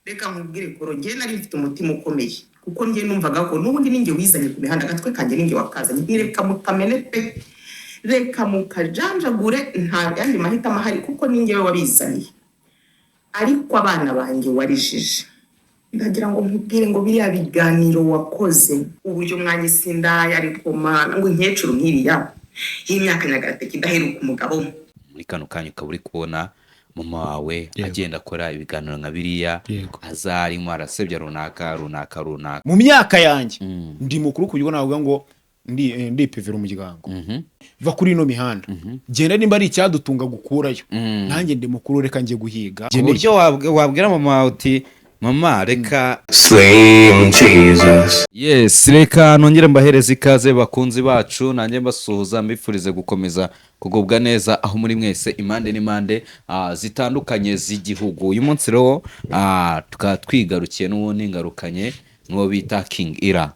Reka nkubwire koro, njye nari mfite umutima ukomeye, kuko njye numvaga ko n'ubundi ninjye wizanye ku mihanda, agatwe kanjye ninjye wakazanye. Reka mukamene pe, reka mukajanjagure, nta yandi mahitamo ahari, kuko ninjye wabizaniye. Ariko abana banjye warijije. Ndagira ngo nkubwire ngo biriya biganiro wakoze, uburyo mwanyise indaya, ariko mana, ngo inkecuru nk'iriya y'imyaka nyagateke idaheruka umugabo. Muri kano kanya ukaba uri kubona mama wawe agenda akora ibiganiro nka biriya, aza arimo arasebya runaka, runaka, runaka. Mu myaka yanjye ndi mukuru ku buryo navuga ngo ndipivira umuryango. Va kuri ino mihanda, genda, nimba ari icyadutunga gukurayo. Nanjye ndi mukuru, reka njye guhiga. Ku buryo wabwira mama wawe uti: "Mama, reka." Slim Jesus. Yes, reka nongere mbahereze ikaze, bakunzi bacu. Nanjye mbasuhuza, mbifurize gukomeza kugubwa neza aho muri mwese, impande n'impande zitandukanye z'igihugu. Uyu munsi rero tukaba twigarukiye n'ubundi, ngarukanye n'uwo bita King Ira.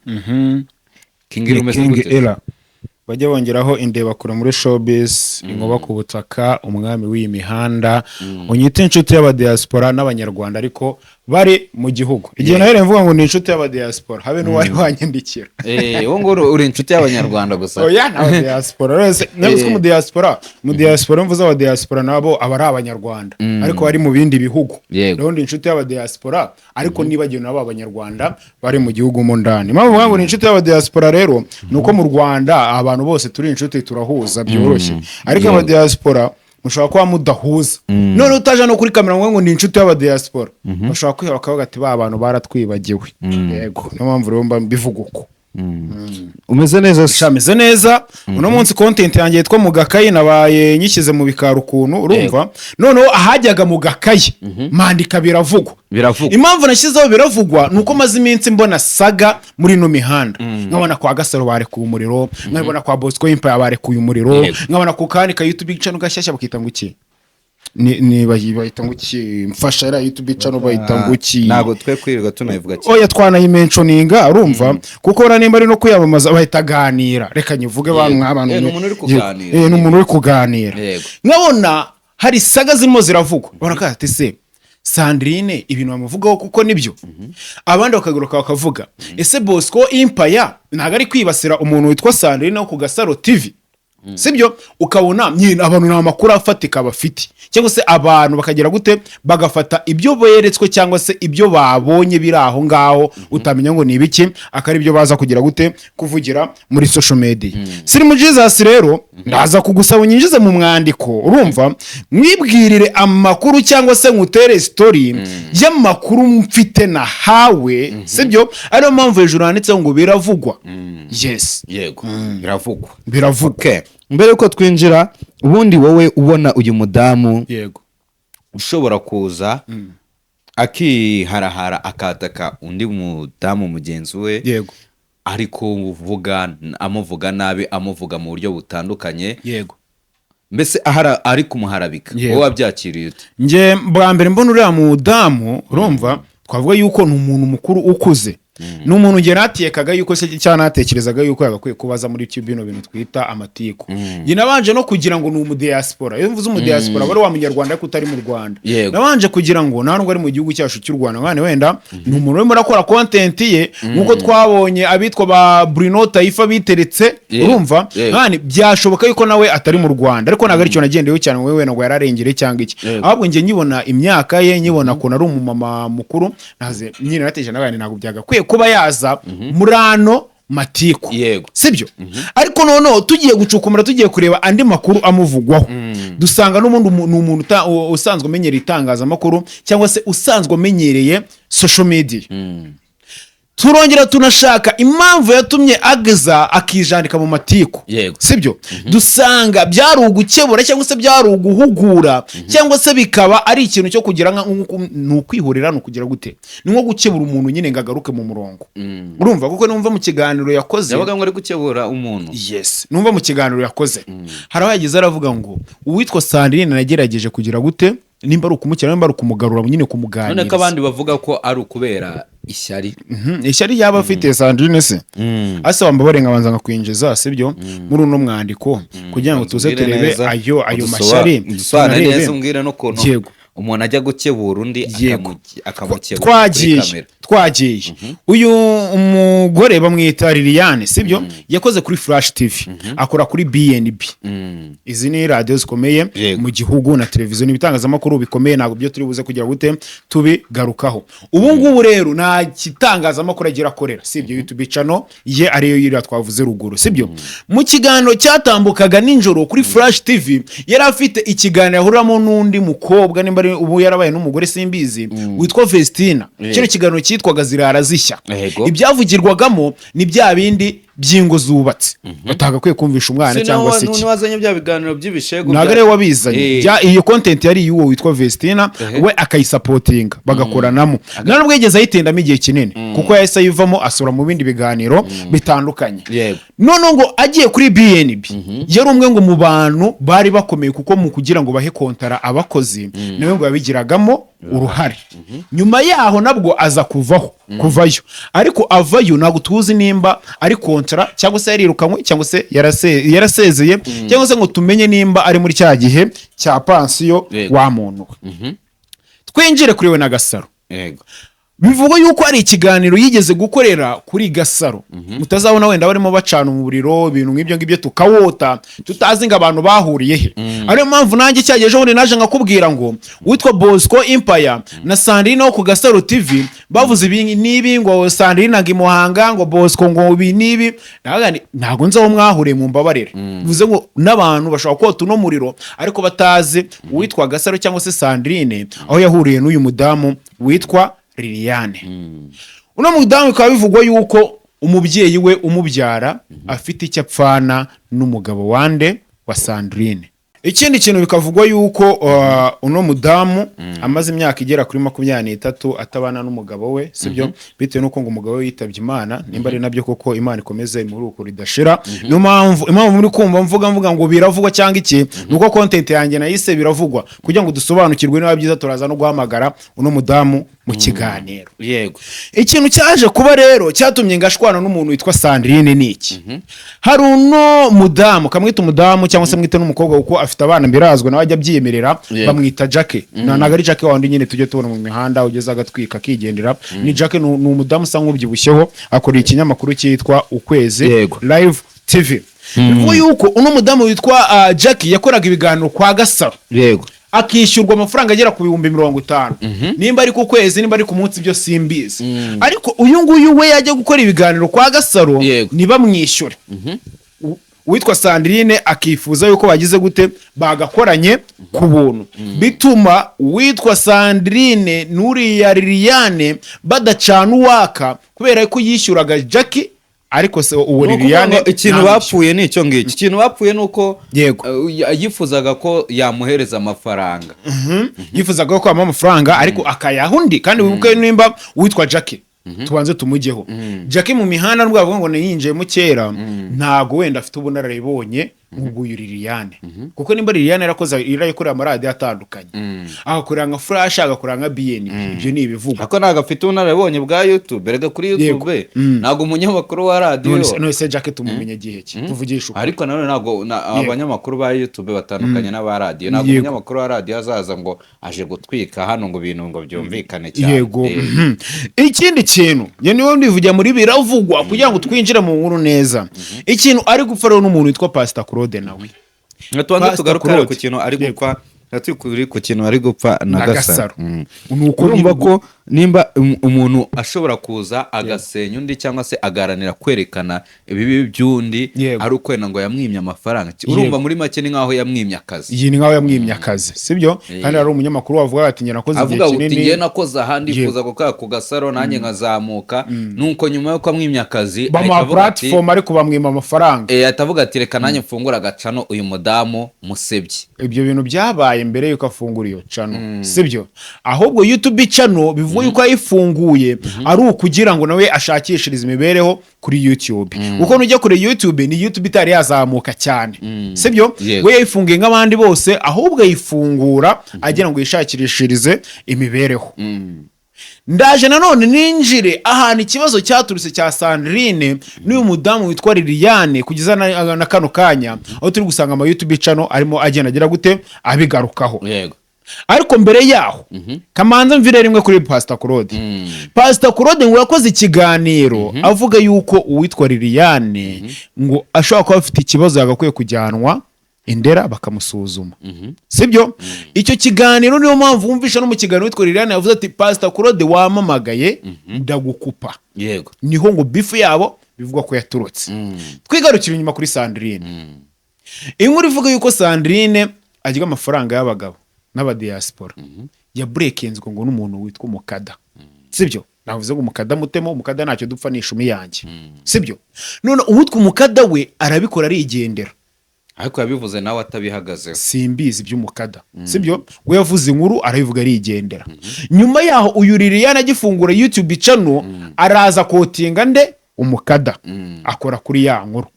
King Ira, umeze King gute? Ira, bajya bongeraho indebakure muri showbiz, inkuba ku butaka, umwami w'iyi mihanda. Unyite inshuti y'abadiaspora n'abanyarwanda ariko bari mu gihugu. Igihe nahereye mvuga ngo ni inshuti y'abadiaspora, habe n'uwari wanyandikira. Uwo nguwo uri inshuti y'abanyarwanda gusa? Oya, n'abadiaspora wese. Nawe ko umudiaspora, mvuze abadiaspora nabo aba ari abanyarwanda ariko bari mu bindi bihugu. Rero ndi inshuti y'abadiaspora, ariko nibagiwe nabo abanyarwanda bari mu gihugu mo ndani. Impamvu mvuga ngo ni inshuti y'abadiaspora rero ni uko mu Rwanda abantu bose turi inshuti, turahuza byoroshye, ariko abadiaspora mushobora kuba mudahuza. None utaje no kuri kamera ngo ni inshuti y'abadiaspora, bashobora kwiha bakavuga ati: "Ba bantu baratwibagiwe." Yego, niyo mpamvu rero mba mbivuga uko. Umeze neza se? Shameze neza. Uno munsi content yanjye yitwa "Mu gakayi" nabaye nyishyize mu bikari ukuntu, urumva? Noneho ahajyaga mu gakayi mandika "Biravugwa". Biravugwa. Impamvu nashyizeho "Biravugwa" ni uko maze iminsi mbona saga muri ino mihanda, nkabona kwa Gasaro barekuye umuriro, nkabona kwa Bosco Empire barekuye umuriro, nkabona ku kandi ka YouTube channel gashyashya bakita ngo iki, ni bahita ngo iki? Mfasha, iriya YouTube channel bahita ngo iki? Ntabwo twe kwirirwa tunayivuga cyane. Oya, twanayimentioninga, urumva? Kuko buriya nimba ari no kwiyamamaza bahita "Ganira", reka nyivuge ba mwabantu. Ni umuntu uri kuganira. Ni umuntu uri kuganira. Nkabona hari saga zirimo ziravugwa, barakaza ati: "Se Sandrine ibintu bamuvugaho kuko nibyo?" Abandi bakagaruka bakavuga: "Ese Bosco Empire ntabwo ari kwibasira umuntu witwa Sandrine wo ku Gasaro TV?" Sibyo? Ukabona nyine abantu nta makuru afatika bafite, cyangwa se abantu bakagira gute, bagafata ibyo beretswe cyangwa se ibyo babonye biri aho ngaho utamenya ngo ni ibiki, akaba ari byo baza kugira gute, kuvugira muri social media. Sirimu Jesus rero, ndaza kugusaba unyinjize mu mwandiko, urumva, mwibwirire amakuru cyangwa se nkutere story y'amakuru mfite nahawe. Sibyo? Ariyo mpamvu hejuru handitseho ngo "Biravugwa". Yes. Yego, biravugwa. Biravugwa. Okay. Mbere yuko twinjira, ubundi wowe ubona uyu mudamu ushobora kuza akiharahara akataka undi mudamu mugenzi we, ari kuvuga, amuvuga nabi, amuvuga mu buryo butandukanye, mbese ahara ari kumuharabika, wowe wabyakiriye ute? Njye bwa mbere mbona uriya mudamu, urumva, twavuga yuko ni umuntu mukuru ukuze, ni umuntu njye natiyekaga yuko se cyangwa natekerezaga yuko yagakwiye kubaza muri bino bintu twita amatiku. Njye nabanje no kugira ngo ni umudiaspora. Iyo mvuze umudiaspora, aba ari wa munyarwanda ariko utari mu Rwanda. Nabanje kugira ngo nta nubwo ari mu gihugu cyacu cy'u Rwanda, mwana wenda ni umuntu urimo arakora content ye nk'uko twabonye abitwa ba Bruno Taifa biteretse. Urumva? Mwana, byashoboka yuko nawe atari mu Rwanda, ariko ntabwo aricyo nagendeyeho cyane ngo wenda ngo yararengere cyangwa iki. Ahubwo njye nkibona imyaka ye, nkibona ukuntu ari umumama mukuru, naze nyine natekereje nawe ntabwo byagakwiye kuba yaza muri ano matiku. Sibyo? Ariko noneho tugiye gucukumura, tugiye kureba andi makuru amuvugwaho, dusanga n'ubundi ni umuntu usanzwe umenyereye itangazamakuru cyangwa se usanzwe umenyereye social media. Turongera tunashaka impamvu yatumye ageza akijandika mu matiku. Sibyo? Dusanga byari ugukebura cyangwa se byari uguhugura cyangwa se bikaba ari ikintu cyo kugira ni ukwihorera, ni ukugira gute, ni nko gukebura umuntu nyine ngo agaruke mu murongo, urumva? Kuko numva mu kiganiro yakoze Yabaga ngo ari gukebura umuntu. Yes, numva mu kiganiro yakoze hari aho yageze aravuga ngo uwitwa Sandrine nagerageje kugira gute, nimba ari ukumukira, nimba ari ukumugarura nyine, None ko kumuganiriza. abandi bavuga ko ari ukubera ishyari. Ishyari yaba afite Sandrine se? Ase wambabare nkabanza nkakwinjiza, sibyo, muri uno mwandiko kugira ngo tuze Umbwire turebe neza, ayo mashyari, udusobanure tunarebe. neza, umbwire n'ukuntu Umuntu ajya gukebura undi, akamukebura kuri Twagiye. kamera. Twagiye. Uyu umugore bamwita Liliane, sibyo? Yakoze kuri Flash TV, akora kuri BNB. Izi ni radiyo zikomeye mu gihugu na televiziyo n'ibitangazamakuru bikomeye. Ntabwo byo turi buze kugira gute tubigarukaho. Ubu ngubu rero nta kitangazamakuru agira akorera, sibyo? YouTube channel ye ariyo yiriya twavuze ruguru, sibyo? Mu kiganiro cyatambukaga nijoro kuri Flash TV, yari afite ikiganiro ahuriramo n'undi mukobwa, nimba ari ubu yarabaye n'umugore simbizi, witwa Vestina. Kino kiganiro cyitwaga Zirara Zishya. Ibyavugirwagamo ni bya bindi by'ingo zubatse batagakwiye kumvisha umwana cyangwa se iki. Wazanye bya biganiro by'ibishego. Ntabwo ariwe wabizanye. Iyo content yari iy'uwo witwa Vestina, we akayisupportinga bagakoranamo. Nta nubwo yigeze ayitindamo igihe kinini, kuko yahise ayivamo asura mu bindi biganiro bitandukanye. Noneho ngo agiye kuri BNB, yari umwe ngo mu bantu bari bakomeye, kuko mu kugira ngo bahe kontara abakozi nawe ngo yabigiragamo uruhare. Nyuma yaho nabwo aza kuvaho, kuvayo, ariko avayo ntabwo tuzi nimba ari kontara cyangwa se yarirukanywe cyangwa se yarasezeye cyangwa se ngo tumenye nimba ari muri cya gihe cya pansiyo. Wa muntu we, twinjire kuri we na Gasaro. Bivugwa yuko hari ikiganiro yigeze gukorera kuri Gasaro, mutazabona wenda barimo bacana umuriro, ibintu nk'ibyo ngibyo, tukawota tutazi ngo abantu bahuriye he. Ariyo mpamvu nanjye cyagiye ejo bundi naje nkakubwira ngo witwa Bosco Empire na Sandrine wo ku Gasaro TV bavuze ibi n'ibi, ngo Sandrine ngo i Muhanga, ngo Bosco ngo ibi n'ibi. Ndavuga nti, ntabwo nzi aho mwahuriye, mu mbabarire. Bivuze ngo n'abantu bashobora kota uno muriro ariko batazi uwitwa Gasaro cyangwa se Sandrine aho yahuriye n'uyu mudamu witwa Liliane. Uno mudamu bikaba bivugwa yuko umubyeyi we umubyara afite icyo apfana n'umugabo wande wa Sandrine. Ikindi kintu bikavugwa yuko uno mudamu amaze imyaka igera kuri 23 atabana n'umugabo we, sibyo? Bitewe n'uko ngo umugabo we yitabye Imana, nimba ari nabyo koko, Imana ikomeze imuruhuko ridashira. Niyo mpamvu, impamvu muri kumva mvuga ngo biravugwa cyangwa iki, ni uko content yanjye nayise biravugwa, kugira ngo dusobanukirwe. Niba byiza turaza no guhamagara uno mudamu mu kiganiro. Ikintu cyaje kuba rero cyatumye ngashwana n'umuntu witwa Sandrine ni iki? Hari uno mudamu, kamwita umudamu cyangwa se mwite n'umukobwa, kuko afite abana birazwi, nawe ajya abyiyemerera. Bamwita Jackie. Ntabwo ari Jackie wandi nyine tujye tubona mu mihanda ugeze agatwika akigendera. Ni Jackie, ni umudamu usa nk'ubyibushyeho, akorera ikinyamakuru cyitwa Ukwezi Live TV. Bivuga yuko uno mudamu witwa Jackie yakoraga ibiganiro kwa Gasaro, akishyurwa amafaranga agera ku 50,000, nimba ari ku kwezi, nimba ari ku munsi, ibyo simbizi. Ariko uyu nguyu we yajya gukora ibiganiro kwa Gasaro ntibamwishyure. Uwitwa Sandrine akifuza yuko bagize gute bagakoranye ku buntu, bituma uwitwa Sandrine n'uriya Liliane badacana uwaka, kubera ko yishyuraga Jackie, ariko se uwo Ni ukuvuga Liliane ngo ikintu ntamwishyure. bapfuye ni icyo ngicyo. Ikintu bapfuye ni uko yifuzaga ko yamuhereza amafaranga. Yifuzaga ko yamuha amafaranga ariko akayaha undi. Kandi wibuke nimba uwitwa Jackie, tubanze tumujyeho, Jackie mu mihanda nubwo bavuga ngo niyinjiyemo kera, ntago wenda afite ubunararibonye nk'ubw'uyu Liliane, kuko nimba Liliane yarakoze, yarayikoreye amaradiyo atandukanye, agakorera nka Flash, agakorera nka BN, ibyo ni ibivugwa. Ariko ntabwo afite ubunararibonye bwa YouTube. Erega kuri YouTube ntabwo umunyamakuru wa radiyo None se Jackie tumumenye igihe ki? Tuvugishe ukuri. Ariko nanone ntabwo abanyamakuru ba YouTube batandukanye n'aba radiyo. Ntabwo umunyamakuru wa radiyo azaza ngo aje gutwika hano ngo ibintu ngo byumvikane cyane. Ikindi kintu njye niwe ndivugira muri biravugwa kugira ngo twinjire mu nkuru neza, ikintu ari gupfa rero n'umuntu witwa Pastor Claude nawe. Nga tubanze Pastor tugaruke hano Claude. ku kintu ari gupfa, nga turi ku kintu ari gupfa na Na Gasaro. Gasaro. Ni uko Urumva ko nimba umuntu ashobora kuza agasenya undi cyangwa se agaharanira kwerekana ibibi by'undi, ari ukwenda ngo yamwimye amafaranga. Urumva muri make ni nk'aho yamwimye akazi. Iyi ni nkaho yamwimye akazi, sibyo? Kandi hari umunyamakuru wavuga ati njye nakoze igihe Avuga uti kinini. Njye nakoze ahandi, yifuza gukora ku Gasaro nanjye nkazamuka. Nuko nyuma y'uko amwimye akazi ahita Bamuha avuga ati platform ariko bamwima amafaranga. Ahita avuga ati reka nanjye mfungure agachannel uyu mudamu musebye. Ibyo bintu byabaye mbere yuko afungura iyo channel, sibyo? Ahubwo YouTube channel bivuga yuko yayifunguye ari ukugira ngo nawe ashakishirize imibereho kuri YouTube, kuko nujya kuri YouTube, ni YouTube itari yazamuka cyane, sibyo? Yego. We yayifunguye nk'abandi bose, ahubwo ayifungura agira ngo yishakishirize imibereho. Ndaje nanone ninjire ahantu ikibazo cyaturutse cya Sandrine n'uyu mudamu witwa Liliane, kugeza na kano kanya aho turi gusanga ama YouTube channel arimo agenda agira gute abigarukaho. Ariko mbere yaho, kamanza mvire rimwe kuri Pastor Claude. Pastor Claude ngo yakoze ikiganiro avuga yuko uwitwa Liliane ngo ashobora kuba afite ikibazo, yagakwiye kujyanwa Indera bakamusuzuma, sibyo? Icyo kiganiro niyo mpamvu wumvisha no mu kiganiro witwa Liliane yavuze ati: "Pastor Claude, wamamagaye ndagukupa." Niho ngo beef yabo bivugwa ko yaturutse. Twigarukira inyuma kuri Sandrine. Inkuru ivuga yuko Sandrine arya amafaranga y'abagabo n'abadiaspora yaburekenzwe ngo n'umuntu witwa Umukada, sibyo? Navuze ngo Umukada mutemo, Umukada ntacyo dupfa, ni ishumi yanjye, sibyo? None uwitwa Umukada we arabikora arigendera. Ariko yabivuze nawe atabihagazeho. Simbizi iby'Umukada, sibyo? We yavuze inkuru arabivuga arigendera. Nyuma yaho uyu Liliane agifungura YouTube channel, araza kotinga nde? Umukada. Akora kuri ya nkuru.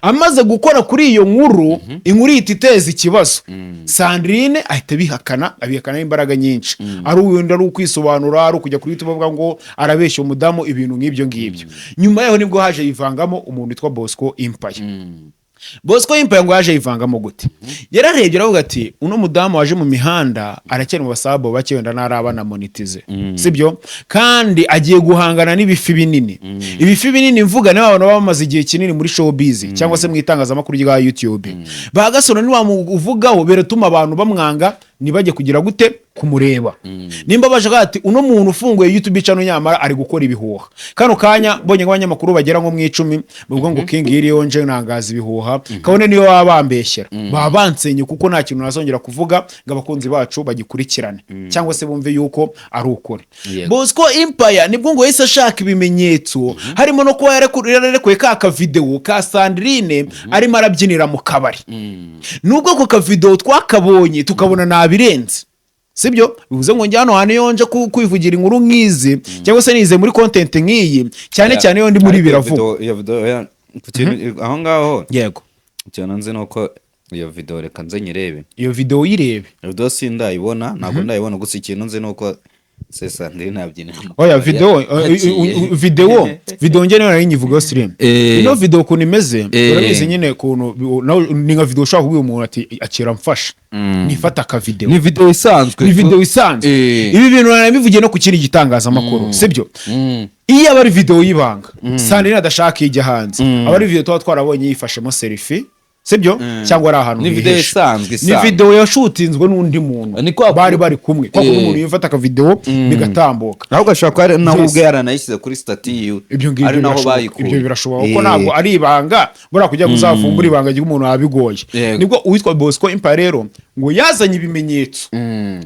Amaze gukora kuri iyo nkuru, inkuru ihita iteza ikibazo. Sandrine ahita abihakana, abihakana imbaraga nyinshi, ari uwenda ari ukwisobanura, ari ukujya kuri YouTube avuga ngo arabeshya umudamu, ibintu nk'ibyo ngibyo. Nyuma yaho nibwo haje yivangamo umuntu witwa Bosco Empire. Bosco Empire ngo yaje yivangamo gute? Yararebye aravuga ati: "Uno mudamu waje mu mihanda aracyari mu basabo bake, wenda ntaraba na monetize, sibyo? Kandi agiye guhangana n'ibifi binini." Ibifi binini mvuga niba abantu baba bamaze igihe kinini muri showbiz cyangwa se mu itangazamakuru rya YouTube. Ba Gasore niwamuvugaho biratuma abantu bamwanga, ntibajye kugira gute kumureba. Nimba baje ati: "Uno muntu ufunguye YouTube channel nyamara ari gukora ibihuha." Kano kanya mbonye nk'abanyamakuru bagera nko mu 10 bavuga ngo King iriyo nje nangaza ibihuha, kabone niyo baba bambeshyera, baba bansenye, kuko nta kintu nazongera kuvuga ngo abakunzi bacu bagikurikirane cyangwa se bumve yuko ari ukuri. Bosco Empire nibwo ngo yahise ashaka ibimenyetso, harimo no kuba yararekuye ka kavidewo ka Sandrine arimo arabyinira mu kabari. Nubwo ako kavidewo twakabonye tukabona nabirenze, sibyo? Bivuze ngo njye hano hantu iyo nje kwivugira inkuru nk'izi cyangwa se nize muri content nk'iyi, cyane cyane iyo ndi muri Ariko iyo biravugwa. Iyo video ku kintu aho ngaho, ikintu nzi ni uko iyo video, reka nze nyirebe. Iyo video uyirebe. Iyo video sindayibona, ntabwo ndayibona. Gusa ikintu nzi ni uko se Sandrine yabyinira mu Oya, kabari video yagiye. video njye niyo nari nyivugaho, stream. Ino video ukuntu imeze, urabizi nyine ukuntu ni nka video ushobora kubwira umuntu ati: "Akira mfasha nifata akavideo." Ni video isanzwe. Ni video isanzwe. Ibi bintu narabivugiye no ku kindi gitangazamakuru, sibyo? Iyo aba ari video y'ibanga Sandrine adashaka ijya hanze, aba ari video tuba twarabonye yifashemo selfie, sibyo? Cyangwa ari ahantu Ni video hihishe. isanzwe, Ni isanzwe. video yashutinzwe n'undi muntu Ni kwa bari bari kumwe, kwa kundi umuntu yifata akavideo bigatambuka. Ahubwo ashobora kuba ari nawe Yes. ubwe yaranayishyize kuri status yiwe, Ibyo ngibyo ari naho birashoboka. bayikuye. Ibyo birashoboka kuko ntabwo ari ibanga buriya kugira ngo uzavumbure ibanga ry'umuntu biba bigoye. Nibwo uwitwa Bosco Empire rero ngo yazanye ibimenyetso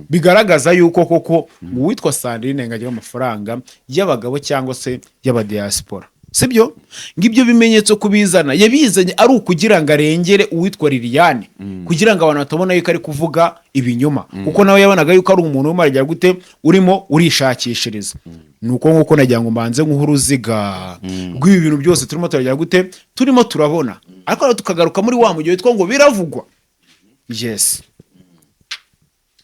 bigaragaza yuko koko ngo uwitwa Sandrine ngo agira amafaranga y'abagabo cyangwa se y'abadiaspora, sibyo? Ngo ibyo bimenyetso kubizana yabizanye ari ukugira ngo arengere uwitwa Liliane, kugira ngo abantu batabona yuko ari kuvuga ibinyoma, kuko nawe yabonaga yuko ari umuntu urimo aragira gute, urimo urishakishiriza. Ni uko nguko nagira ngo mbanze nk'uhe uruziga rw'ibi bintu byose turimo turagira gute, turimo turabona. Ariko rero tukagaruka muri wa mujyi witwa ngo biravugwa. Yes.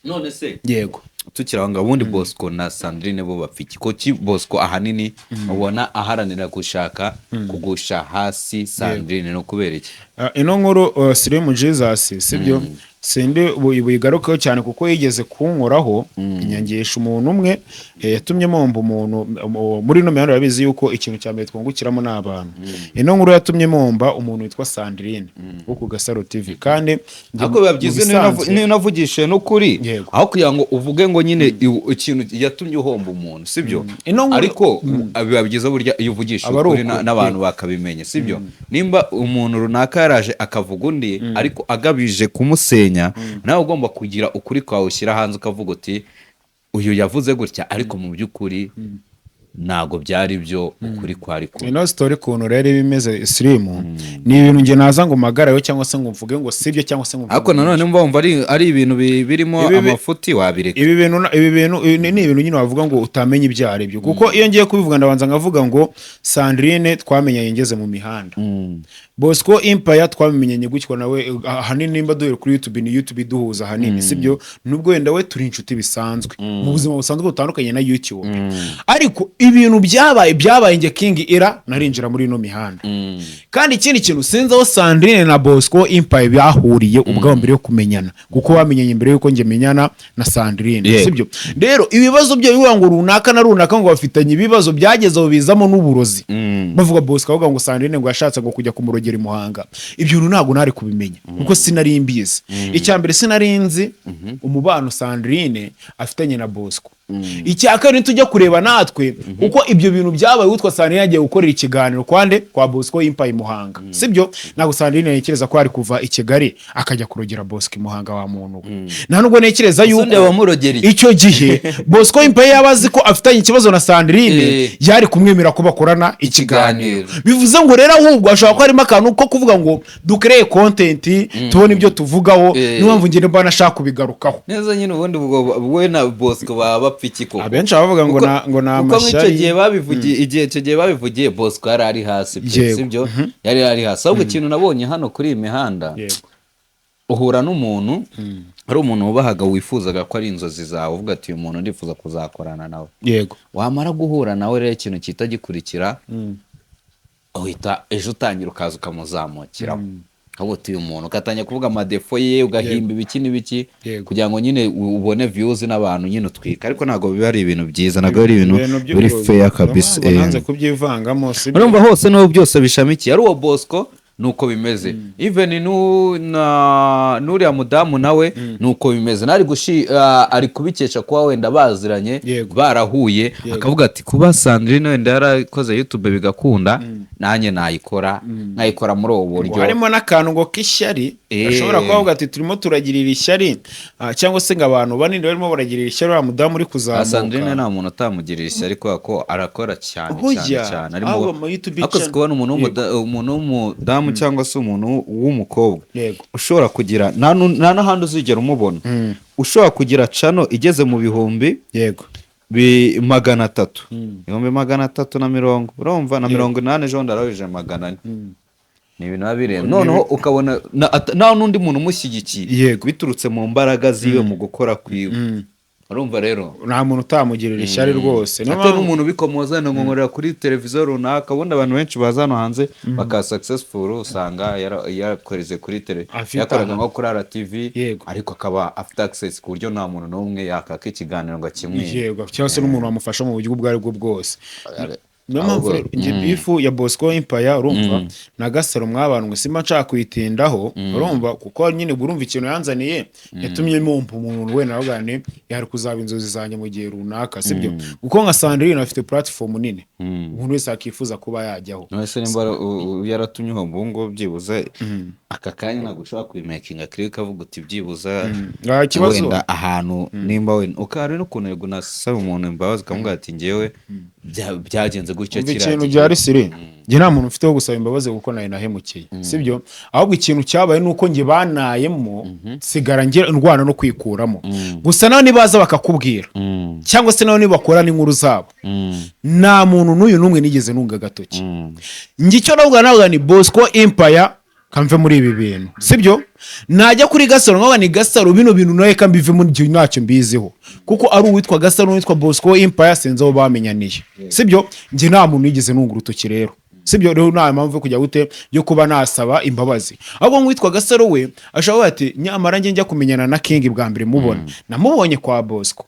None se, Yego. tukiri aho ngaho, ubundi Bosco na Sandrine bo bapfa iki? Kuki Bosco ahanini ubona aharanira gushaka kugusha hasi Sandrine? No kubera iki? Ino nkuru, Slim Jesus, sibyo? Sindi buyigarukeho cyane kuko yigeze kunkoraho, inyangisha umuntu umwe, yatumye momba umuntu muri ino mihanda. Urabizi yuko ikintu cya mbere twungukiramo ni abantu. Ino nkuru yatumye momba umuntu witwa Sandrine wo ku Gasaro TV, kandi njye Ariko biba mu byiza bisanzwe- niyo unavugishije n'ukuri, aho kugira ngo uvuge ngo nyine ikintu yatumye uhomba umuntu, sibyo? Ino nkuru- Ariko biba byiza burya iyo uvugisha Aba ari ukuri ukuri. n'abantu bakabimenya, sibyo? Nimba umuntu runaka yaraje akavuga undi ariko agabije kumusenya, nawe ugomba kugira ukuri kwawe ushyira hanze, ukavuga uti: "Uyu yavuze gutya, ariko mu by'ukuri ntabwo byari byo, ukuri kwari kuri." Ino story ukuntu rero iba imeze, Slim, ni ibintu njye naza ngo mpagarareho cyangwa se ngo mvuge ngo sibyo cyangwa se ngo mvuge Ariko ngo nanone nimba wumva ari ibintu birimo amafuti, wabireka. Ibi bintu ni ibintu nyine wavuga ngo utamenya ibyo ari byo, kuko iyo ngiye kubivuga ndabanza nkavuga ngo Sandrine twamenyanye ngeze mu mihanda, Bosco Empire twamenyanye gutyo nawe. Ahanini nimba duhere kuri YouTube, ni YouTube iduhuza ahanini, sibyo? Nubwo wenda we turi inshuti bisanzwe mu buzima busanzwe butandukanye na YouTube, ariko Ibintu byabaye njye King Ira narinjira muri ino mihanda. Kandi ikindi kintu, sinzi aho Sandrine na Bosco Empire bahuriye ubwabo mbere yo kumenyana, kuko bamenyanye mbere yuko njye menyana na Sandrine. Sibyo? Rero ibibazo byo bivuga ngo runaka na runaka ngo bafitanye ibibazo, byageze aho bizamo n'uburozi. Bavuga Bosco avuga ngo Sandrine ngo yashatse ngo kujya kumurogera i Muhanga. Ibyo bintu ntabwo nari kubimenya kuko sinari mbizi. Icya mbere, sinari nzi umubano Sandrine afitanye na Bosco. Icya kabiri, tujya kureba natwe kuko ibyo bintu byabaye witwa Sandrine yagiye gukorera ikiganiro kwande kwa Bosco Empire i Muhanga, sibyo? Ntabwo Sandrine ntekereza ko ari kuva i Kigali akajya kurogera Bosco i Muhanga wa muntu we. Nta nubwo ntekereza yuko Ubundi wamurogereye. icyo gihe Bosco Empire yaba azi ko afitanye ikibazo na Sandrine, yari kumwemera ko bakorana ikiganiro. Ikiganiro. Bivuze ngo rero ahubwo hashobora kuba harimo akantu ko kuvuga ngo dukereye content, tubone ibyo tuvugaho. Niyo mpamvu ngenda mbona ashaka kubigarukaho. Neza nyine, ubundi ubwo we na Bosco baba bapfa iki koko? Abenshi bavuga ngo ngo ni Kuko nk'icyo amashyari. gihe babivugiye, igihe icyo gihe babivugiye, Bosco yari ari hasi pe, sibyo? Yari ari hasi. Ahubwo ikintu nabonye hano kuri iyi mihanda, uhura n'umuntu, ari umuntu wubahaga, wifuzaga ko ari inzozi zawe, uvuga ati: "Uyu muntu ndifuza kuzakorana nawe." Wamara guhura nawe rero, ikintu gihita gikurikira, uhita ejo utangira ukaza ukamuzamukiraho, ukavuga uti: "Uyu muntu", ugatangira kuvuga amadéfauts ye, ugahimba ibiki n'ibiki, kugira ngo nyine ubone views n'abantu nyine utwika. Ariko ntabwo biba ari ibintu byiza, ntabwo ari ibintu biri fair kabisa. Niyo mpamvu nanze kubyivangamo, sibyo? Urumva hose niho byose bishamikiye, ari uwo Bosco nuko bimeze, even n'uriya mudamu nawe nuko bimeze. Nari ari kubikesha kuba wenda baziranye, barahuye, akavuga ati: "Kuba Sandrine wenda yarakoze YouTube bigakunda, nanjye nayikora, nkayikora muri ubu buryo." Harimo n'akantu ngo k'ishyari. Ashobora kuba avuga ati: "Turimo turagirira ishyari", cyangwa se ngo abantu banini barimo baragirira ishyari uriya mudamu uri kuzamuka. Sandrine nta muntu utamugirira ishyari kubera ko arakora cyane cyane Hoya, cyane. Arimo ahubwo mu YouTube ariko si channel. kubona umuntu umuntu w'umudamu cyangwa se umuntu w'umukobwa ushobora kugira, nta n'ahandi uzigera umubona, ushobora kugira channel igeze mu bihumbi 300, 350,000, urumva na 80, ejo bundi arabije 400, ni ibintu biba birenze. Noneho ukabona nta n'undi muntu umushyigikiye, biturutse mu mbaraga ziwe, mu gukora kwiwe. Urumva rero, Nta muntu utamugirira ishyari rwose. Niyo ate n'umuntu ubikomoza ngo nkorera kuri televiziyo runaka. Ubundi abantu benshi baza hano hanze bakaba successful, usanga yarakoreze kuri tele, yakoraga nko kuri RTV, ariko akaba afite access ku buryo nta muntu n'umwe yakaka ikiganiro ngo akimwibe. Yego, cyangwa se n'umuntu wamufasha mu buryo ubwo ari bwo bwose. Niyo mpamvu Ahubwo rero njye beef ya Bosco Empire, urumva, na Gasaro mwabanwe, simba nshaka kuyitindaho, urumva, kuko nyine urumva ikintu yanzaniye yatumye mumpa umuntu wenda navuga nti yari kuzaba inzozi zanjye mu gihe runaka, sibyo? Kuko nka Sandrine afite platform nini umuntu wese akifuza kuba yajyaho. None se nimba yaratumye uhomba ubu ngubu, byibuze aka kanya ntabwo ushobora kubimakinga kiri ukavuga uti byibuze Nta kibazo. wenda ahantu nimba wenda ukaba n'ukuntu yego unasaba umuntu imbabazi, ukamubwira ati: "Njyewe byagenze gutyo Umva, kiriya ikintu gihe." bya risiri, njye nta muntu mfite wo gusaba imbabazi kuko nawe nahemukiye, sibyo? Ahubwo ikintu cyabaye ni uko njye banayemo, nsigara njye ndwana no kwikuramo gusa. Nawe nibaza bakakubwira, cyangwa se nawe nibakora n'inkuru zabo, nta muntu n'uyu n'umwe nigeze nunga agatoki. Njye icyo navuga ni Bosco Empire kamve muri ibi bintu, sibyo? Najya kuri Gasaro nkavuga ni Gasaro, bino bintu nawe kambivemo, igihe ntacyo mbiziho, kuko ari uwitwa Gasaro n'uwitwa Bosco Empire sinzi aho bamenyaniye, sibyo? Njye nta muntu nigeze nunga urutoki rero, sibyo? Rero nta mpamvu yo kujya gute yo kuba nasaba imbabazi. Ahubwo nk'uwitwa Gasaro we ashobora kuvuga ati: "Nyamara njye njya kumenyana na King bwa mbere mubona, namubonye kwa Bosco.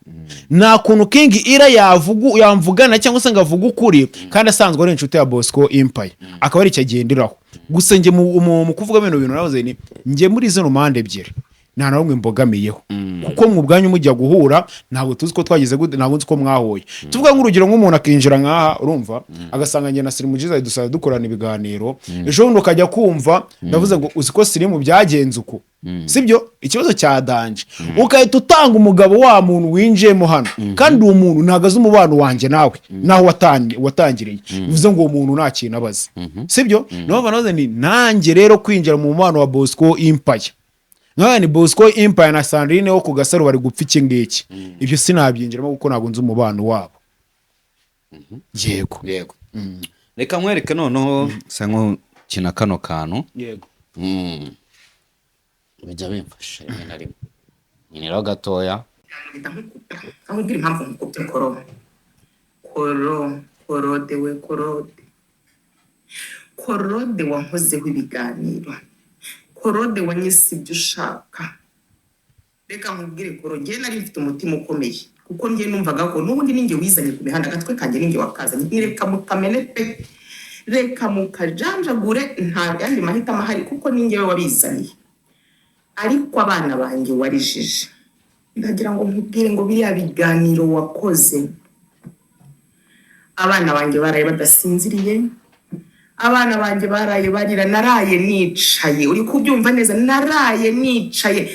Nta kuntu King Ira yavugu yamvugana cyangwa se ngo avuge ukuri kandi asanzwe ari inshuti ya Bosco Empire", akaba ari icyo agenderaho gusa. Njye mu kuvuga bino bintu navuze ni njye muri zino mpande ebyiri nta na rumwe mbogamiyeho, kuko mu bwanyu mujya guhura ntabwo tuzi ko twagize gute, ntabwo nzi ko mwahuye. Tuvuga nk'urugero, nk'umuntu akinjira nk'aha, urumva, agasanga njye na Sirimu Jiza dusanzwe dukorana ibiganiro, ejo bundi ukajya kumva ndavuze ngo: "Uzi ko Sirimu byagenze uku?", sibyo? Ikibazo cya danger, ugahita utanga umugabo wa muntu winjiyemo hano, kandi uwo muntu ntabwo azi umubano wanjye nawe naho watangiriye. Bivuze ngo uwo muntu nta kintu abazi, sibyo? Niyo mpamvu navuze ni nanjye rero kwinjira mu mubano wa Bosco Empire, nkaba ni Bosco Empire na Sandrine wo ku Gasaro bari gupfa iki ngiki, ibyo sinabyinjiramo kuko ntabwo nzi umubano wabo. Yego. Yego, reka nkwereke noneho sa nk'ukina kano kantu. Yego. Bijya bimfasha rimwe na rimwe nkiniraho gatoya. Mpita nkukupa, aho ubwira impamvu nkukubye koro koro. Korode we, Korode, Korode wankozeho ibiganiro, Korode wanyise ibyo ushaka. Reka nkubwire Koro, njye nari mfite umutima ukomeye kuko njye numvaga ko n'ubundi ninjye wizanye ku mihanda, agatwe kanjye ninjye wakazanye. Reka mukamene pe, reka mukajanjagure, nta yandi mahitamo ahari kuko ninjye wabizaniye. Ariko abana banjye warijije. Ndagira ngo nkubwire ngo biriya biganiro wakoze, abana banjye baraye badasinziriye, abana banjye baraye barira. Naraye nicaye, uri kubyumva neza, naraye nicaye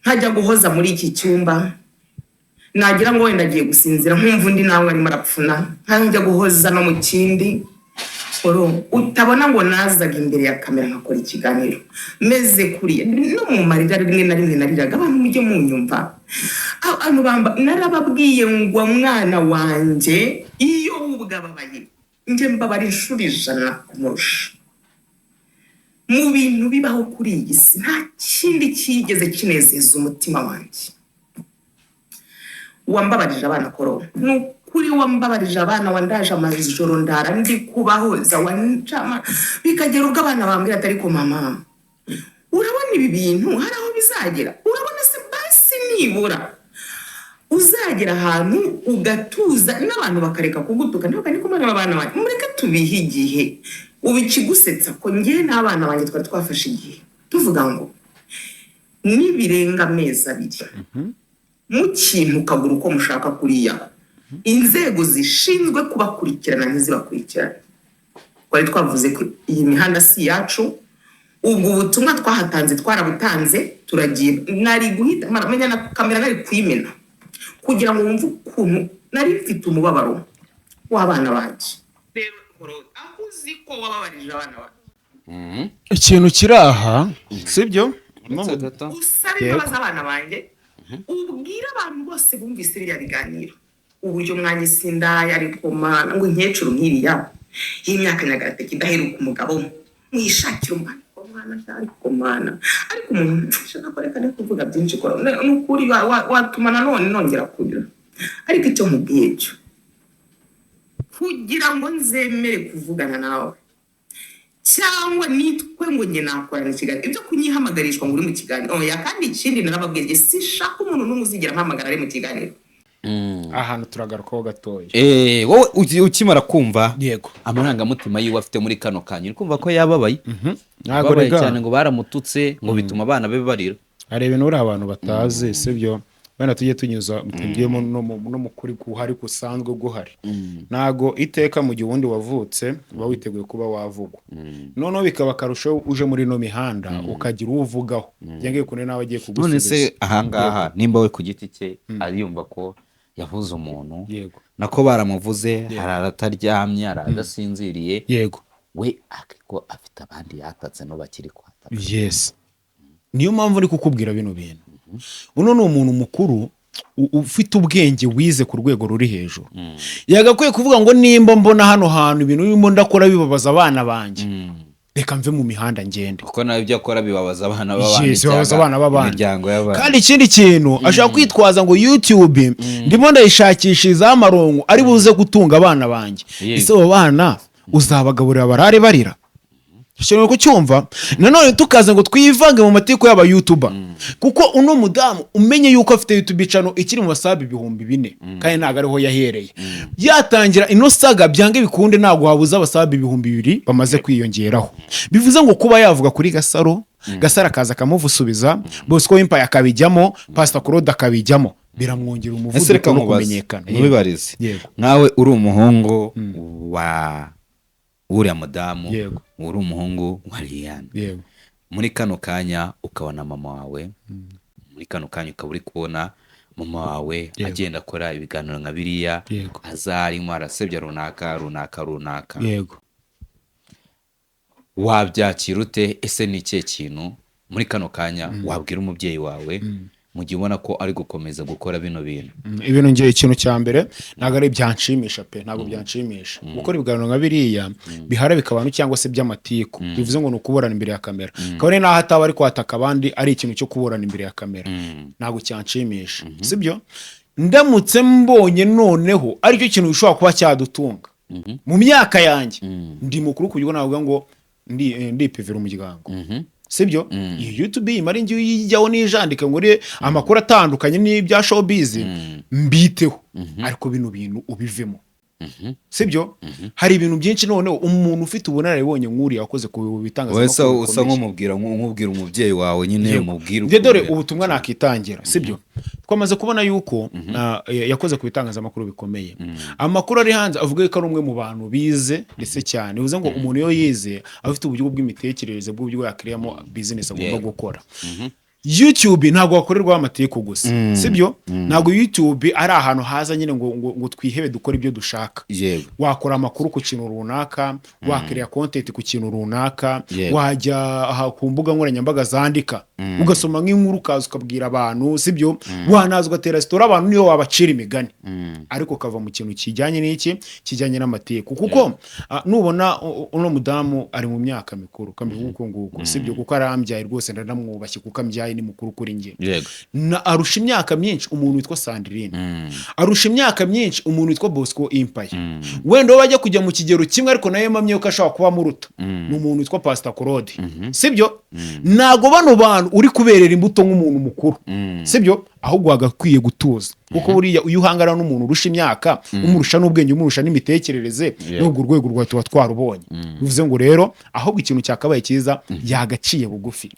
nkajya guhoza muri iki cyumba, nagira ngo wenda agiye gusinzira nkumva undi nawe arimo arapfuna, nkajya guhoza no mu kindi. Oro, utabona ngo nazaga imbere ya kamera nkakora ikiganiro meze kuriya, no mu marira rimwe na rimwe nariraga. Abantu mujye munyumva, abantu bamba narababwiye ngo mwana wanjye iyo ubwo ababaye, njye mbabara inshuro 100 kumurusha. Mu bintu bibaho kuri iyi si, nta kindi cyigeze kinezeza umutima wanjye. Wambabarije abana Koro, ni ukuri wambabarije abana, wandaje amajoro ndara ndi kubahoza, wancama bikagera ubwo abana bambwira ati: "Ariko mama, urabona ibi bintu hari aho bizagera? Urabona se basi nibura uzagera ahantu ugatuza n'abantu bakareka kugutuka?" Ntabwo ari kumwe n'abana banjye, mureke tubihe igihe. Ubu ikigusetsa ko njye n'abana banjye twari twafashe igihe tuvuga ngo nibirenga amezi 2 mukintu ukagura uko mushaka kuriya, inzego zishinzwe kubakurikirana ntizibakurikirane. Twari twavuze ko iyi mihanda si iyacu. Ubwo butumwa twahatanze twarabutanze, turagiye. Nari guhita menya na kamera nari kuyimena kugira ngo wumve ukuntu nari mfite umubabaro w'abana banjye. Rero aho uzi ko wababarije abana banjye, Ikintu kiri aha, sibyo? usabe imbabazi abana banjye, ubwire abantu bose bumvise biriya biganiro uburyo mwanyise indaya. Ariko mana, ngo inkecuru nk'iriya y'imyaka nyagateke idaheruka umugabo, mwishakire umwana. Ariko mwana, ariko mana, ariko umuntu ushaka ko reka kuvuga byinshi ko ni ukuri watuma nanone nongera kurira. Ariko icyo nkubwiye cyo kugira ngo nzemere kuvugana nawe cyangwa nitwe ngo njye nakorana ikiganiro, ibyo kunyihamagarishwa ngo uri mu kiganiro, oya. Kandi ikindi narababwiye, njye sinshaka umuntu n'umwe uzigera ampamagara ari mu kiganiro. Ahantu turagarukaho gatoya. Wowe ukimara kumva amarangamutima yiwe afite muri kano kanya, uri kumva ko yababaye, Ntabwo babaye rega cyane, ngo baramututse, ngo bituma abana be barira. Hari ibintu uri abantu batazi, sibyo? Wenda tujye tunyuza tugiyemo no mu kuri guhari gusanzwe guhari. Ntago iteka mu gihe ubundi wavutse uba witeguye kuba wavugwa, noneho bikaba akarusho uje muri ino mihanda ukagira uwo uvugaho byanga bikunde nawe agiye None kugusubiza. se ahangaha nimba we ku giti cye ariyumva ko yavuze umuntu, nako baramuvuze, hari ataryamye, hari adasinziriye, we ariko afite abandi yatatse no bakiri kwataka. Yes, niyo mpamvu uri kukubwira bino bintu. Uno ni umuntu mukuru ufite ubwenge, wize ku rwego ruri hejuru. Yagakwiye kuvuga ngo nimba mbona hano hantu ibintu birimo ndakora bibabaza abana banjye, reka mve mu mihanda ngende. Kuko nawe ibyo akora bibabaza abana b'abandi Yes, bibabaza cyangwa abana b'abandi. imiryango y'abandi. Kandi ikindi kintu ashobora kwitwaza ngo YouTube ndimo ndayishakishirizaho amarongo ari buze gutunga abana banjye. Ese abo bana uzabagaburira barare barira? Dukeneye kucyumva. Nanone tukaza ngo twivange mu mateko y'aba YouTuber, kuko uno mudamu umenye yuko afite YouTube channel ikiri mu basabi 4000, kandi ntabwo ariho yahereye yatangira ino saga. Byange bikunde ntabwo habuze abasabi 2000 bamaze kwiyongeraho. Bivuze ngo kuba yavuga kuri Gasaro, Gasaro akaza akamuvusubiza, Bosco Empire akabijyamo, Pastor Claude akabijyamo, biramwongera Ese umuvuduko reka no nkubaze, kumenyekana. nkwibarize. Yego. Nkawe uri umuhungu wa uriya mudamu, uri umuhungu wa Liliane, muri kano kanya ukabona mama wawe, muri kano kanya ukaba uri kubona mama wawe agenda akora ibiganiro nka biriya, aza arimo arasebya runaka runaka runaka, wabyakira ute? Ese ni ikihe kintu muri kano kanya wabwira umubyeyi wawe mu gihe ubona ko ari gukomeza gukora bino bintu? Ibintu ngiye, ikintu cya mbere ntabwo ari byanshimisha pe, ntabwo byanshimisha gukora ibiganiro nka biriya biharabika abantu cyangwa se by'amatiku. Bivuze ngo ni ukuburana imbere ya kamera, kabone n'aho ataba ari kwataka abandi, ari ikintu cyo kuburana imbere ya kamera, ntabwo cyanshimisha, sibyo? Ndamutse mbonye noneho aricyo kintu gishobora kuba cyadutunga. Mu myaka yanjye ndi mukuru ku buryo navuga ngo ndipevera umuryango, sibyo? Iyo YouTube imara ingiye uyijyaho nijandike ngo ure amakuru atandukanye n'ibya showbiz mbiteho, ariko bino bintu ubivemo, sibyo? Hari ibintu byinshi. Noneho umuntu ufite ubunararibonye nk'uriya wakoze ku Wese bitangazamakuru usa bikomeye. nk'umubwira umubyeyi wawe nyine. Yego. Umubwira Njye dore ukuntu- ubutumwa nakitangira, sibyo? Twamaze kubona yuko yakoze ku bitangazamakuru bikomeye. Amakuru ari hanze avuga ko ari umwe mu bantu bize ndetse cyane. Bivuze ngo umuntu iyo yize aba afite uburyo bw'imitekerereze bw'uburyo yakiriyamo business agomba gukora. YouTube ntabwo hakorerwaho amatiku gusa, sibyo? Ntabwo YouTube ari ahantu haza nyine ngo twihebe dukore ibyo dushaka. Wakora amakuru ku kintu runaka, wakiriya content ku kintu runaka, wajya aha ku mbuga nkoranyambaga zandika, ugasoma nk'inkuru, ukaza ukabwira abantu, sibyo? Wanaza ugatera story abantu, niyo wabacira imigani, ariko ukava mu kintu kijyanye n'iki, kijyanye n'amatiku, kuko nubona uno mudamu ari mu myaka mikuru, kambivuga uko nguko, sibyo? Kuko arambyaye rwose, ndanamwubashye kuko ambyaye, ni mukuru kuri njye. Na arusha imyaka myinshi umuntu witwa Sandrine, arusha imyaka myinshi umuntu witwa Bosco Empire. Wenda bo bajya kujya mu kigero kimwe, ariko nawe mpamye ko ashobora kuba amuruta ni umuntu witwa Pastor Claude, sibyo? Ntago bano bantu uri kuberera imbuto nk'umuntu mukuru, sibyo? Ahubwo wagakwiye gutuza, kuko buriya iyo uhangana n'umuntu urusha imyaka, umurusha n'ubwenge, umurusha n'imitekerereze, n'ubwo urwego rwawe tuba twarubonye. Bivuze ngo rero ahubwo ikintu cyakabaye cyiza, yagaciye bugufi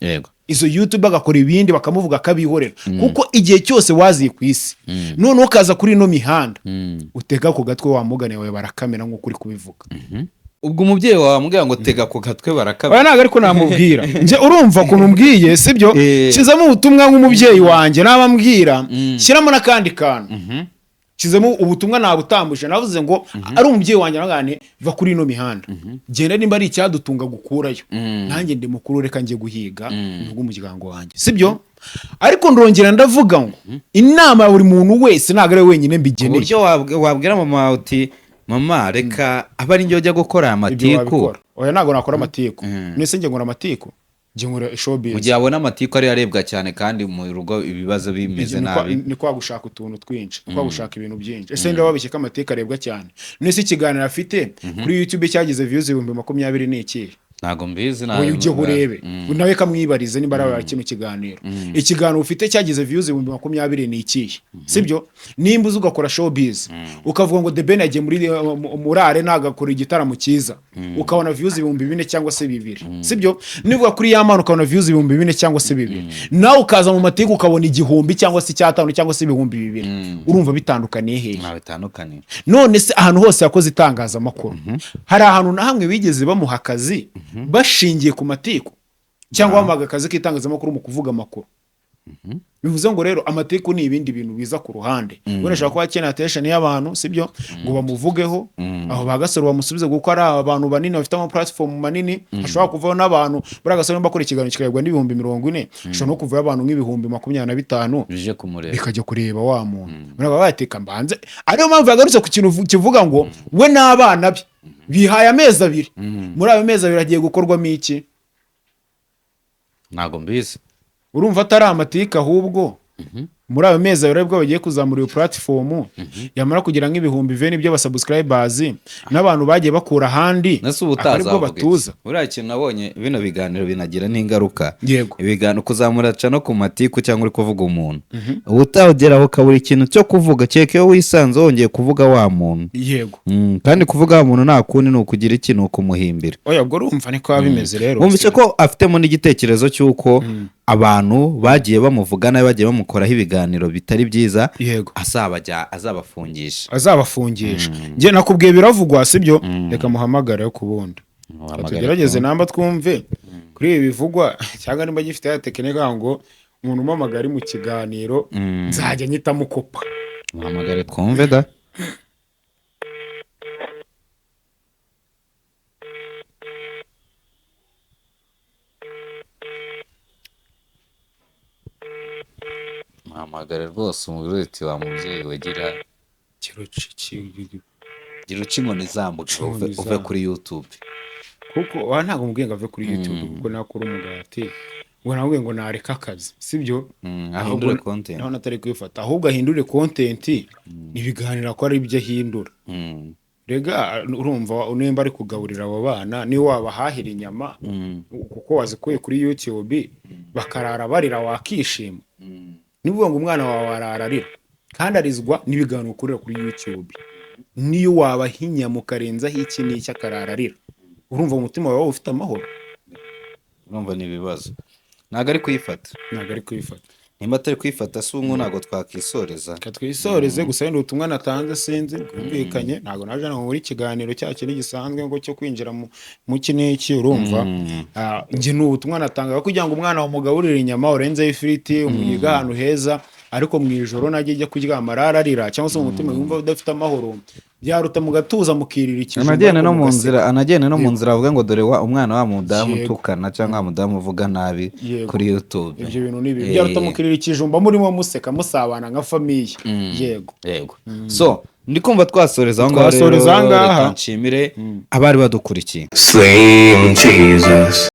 izo YouTube, agakora ibindi, bakamuvuga akabihorera, kuko igihe cyose waziye ku isi, noneho ukaza kuri ino mihanda, utega ku gatwe wa mugani wawe barakamera nk'uko uri kubivuga. Ubwo umubyeyi wawe wamubwira ngo tega ku gatwe barakamera? Oya, ntabwo ariko namubwira njye. Urumva ukuntu umbwiye, sibyo? Kizamo ubutumwa nk'umubyeyi wanjye nabambwira, shyiramo n'akandi kantu. Kizemo ubutumwa nabutambuje, navuze ngo ari umubyeyi wanjye nagane va kuri ino mihanda, genda nimba ari icyadutunga gukurayo, nanjye ndi mukuru, reka njye guhiga umuryango wanjye, sibyo? Ariko ndongera ndavuga ngo inama ya buri muntu wese, ntabwo ari we wenyine mbigeneye. Uburyo wabwira mama wawe uti: "Mama, reka abe ari njye ujya gukora aya Ibyo matiku." wabikora? Oya, ntabwo nakora amatiku. Nese njye nkora amatiku? Njye nkora showbiz. Mu gihe abona amatiku ariyo arebwa cyane kandi mu rugo ibibazo bimeze nabi. Ni kwa gushaka utuntu twinshi, ni kwa gushaka ibintu byinshi. Ese niba wabishye ko amatiku arebwa cyane, nese ikiganiro afite kuri YouTube cyagize views 20,000 ni ikihe? Ntabwo mbizi. Wowe ujyeho urebe, nawe kamwibarize nimba ari kino kiganiro. Ikiganiro ufite cyagize views 20,000 ni ikihe, sibyo? Nimba uzi ugakora showbiz, ukavuga ngo The Ben yagiye muri arena agakora igitaramo cyiza, ukabona views 4000 cyangwa se 2000, sibyo? Nivuga kuri ya mpano ukabona views 4000 cyangwa se 2000, nawe ukaza mu matiku ukabona 1000 cyangwa se 5,000 cyangwa se 2000, urumva bitandukaniye hehe? Ntawe bitandukaniye. None se ahantu hose yakoze itangazamakuru, hari ahantu na hamwe bigeze bamuha akazi bashingiye ku matiku, cyangwa bamuhaga akazi k'itangazamakuru mu kuvuga amakuru? Bivuze ngo rero amatiku ni ibindi bintu biza ku ruhande. Wenda ashobora kuba akeneye attention y'abantu, sibyo? Ngo bamuvugeho, aho ba Gasaro bamusubize, kuko ari abantu banini bafite ama platform manini. Hashobora kuvaho n'abantu, buriya Gasaro nimba akora ikiganiro kikarebwa n'40,000, hashobora no kuvaho abantu nk'ibihumbi 25 bije kumureba. Bikajya kureba wa muntu. Baba bateka mbanze. Ariyo mpamvu yagarutse ku kintu kivuga ngo we n'abana be bihaye amezi 2. Muri ayo mezi 2 agiye gukorwamo iki? Ntabwo mbizi. Urumva atari amatiku? Ahubwo muri ayo mezi 2 aribwo bagiye kuzamura iyo platform, yamara kugira nk'ibihumbi veni by'abasubscribers n'abantu bagiye bakura ahandi, Nese ubu akaba aribwo utazavuga iki? batuza. Buriya kintu nabonye, bino biganiro binagira n'ingaruka. Ibiganiro kuzamura ca no ku matiku cyangwa uri kuvuga umuntu, ubutaha ugeraho ukabura ikintu cyo kuvuga, kereka iyo wisanze wongeye kuvuga wa muntu. Kandi kuvuga wa muntu nta kundi, ni ukugira iki? Ni ukumuhimbira. Oya, ubwo urumva niko biba bimeze rero. Wumvise ko afitemo n'igitekerezo cy'uko abantu bagiye bamuvuga nabi, bagiye bamukoraho ibiganiro bitari byiza, azabajya azabafungisha. Azabafungisha. Njye nakubwiye biravugwa, sibyo? Reka muhamagare ku bundi. Muhamagare. Tugerageze namba twumve kuri ibi bivugwa, cyangwa nimba gifite ya tekinike ngo umuntu umamagara ari mu kiganiro nzajya nyita mukopa. Muhamagare twumve da. Muhamagare rwose, umubwire uti: "Wa mubyeyi we, gira gira uca inkoni zambuka, Inkoni uve izambuka. kuri YouTube." Kuko wa ntabwo mubwiye ngo ave kuri YouTube, kuko nakora umugati ngo namubwiye ngo nareke akazi, sibyo? Ahindure content. Naho natari kwifata, ahubwo ahindure content, ibiganiro akora ari ibyo ahindura. Rega urumva, nimba ari kugaburira abo bana, niyo wabahahira inyama kuko wazikuye kuri YouTube, bakarara barira, wakishima? Niba ngo umwana wawe arara arira kandi arizwa n'ibiganiro ukorera kuri YouTube, niyo wabaha inyama ukarenzaho iki n'iki akarara arira, urumva umutima wawe ufite amahoro? Urumva ni ibibazo, ntabwo ari kuyifata. Ntabwo ari kuyifata. Nimba atari kuyifata si ubu, ntabwo twakisoreza. Reka twisoreze. Gusa wenda ubutumwa natanze sinzi bwumvikanye, ntabwo naje hano muri ikiganiro cya kintu gisanzwe ngo cyo kwinjira mu iki n'iki. Urumva, njye ni ubutumwa natangaga kugira ngo umwana wamugaburire inyama, urenzeho ifiriti, umuyiga ahantu heza, ariko mu ijoro najya ajya kuryama arara arira cyangwa se mu mutima yumva udafite amahoro, byaruta mugatuza mukirira ikijumba, Anagenda no ariko mu mugaseka. nzira, anagenda no mu nzira avuga ngo dore wa umwana wa mudamu utukana cyangwa wa mudamu uvuga nabi kuri YouTube. Ibyo bintu ni bibi. Byaruta mukirira ikijumba murimo museka, musabana nka famille. Yego. Yego, so ndi kumva twasoreza aho ngaho. Twasoreza Rero aha ngaha. reka nshimire abari badukurikiye. Slim Jesus.